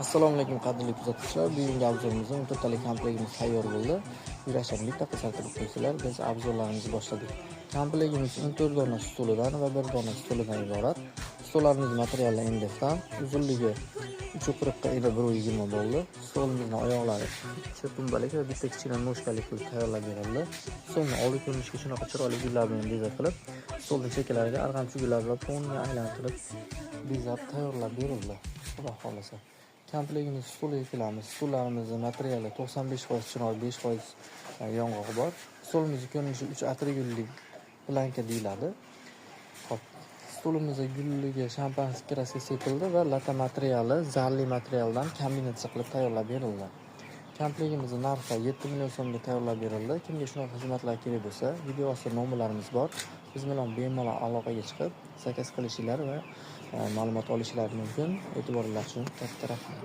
Assalomu alaykum, qadrli kuzatuvchilar. Bugungi обзор imizda 14 talik komplektimiz tayyor bo'ldi. Yurashdan bitta qisqartirib qo'ysalar, biz обзор larimizni boshladik. Komplektimiz 14 dona stulidan va 1 dona stulidan iborat. Stollarimiz materiali MDFdan, uzunligi 3,40 ga ila 1,20 bo'ldi. Stolimizning oyoqlari ikkita tumbalik va bitta kichkina ножка li qilib tayyorlab berildi. Stolni oldi ko'rinishiga shunaqa chiroyli gullar bilan bezak qilib, stolning chekkalariga arg'amchi gullar bilan to'niga aylantirib bezab tayyorlab berildi. Xudo xohlasa. Komplektimiz stoliga kelamiz. Stollarimizni materiali 95% chinor, 5% yong'oq bor. Stolimizni ko'rinishi 3 atrigulli planka deyiladi. Xo'p, stolimizga gulligi шампанский краска sepildi va lata materiali zarli materialdan kombinatsiya qilib tayyorlab berildi. Komplektimizni narxi 7 million so'mga tayyorlab berildi. Kimga shunaqa xizmatlar kerak bo'lsa, video ostida nomerlarimiz bor. Biz bilan bemalol aloqaga chiqib, заказ qilishinglar va ma'lumot olishinglar mumkin. E'tiboringlar uchun katta rahmat.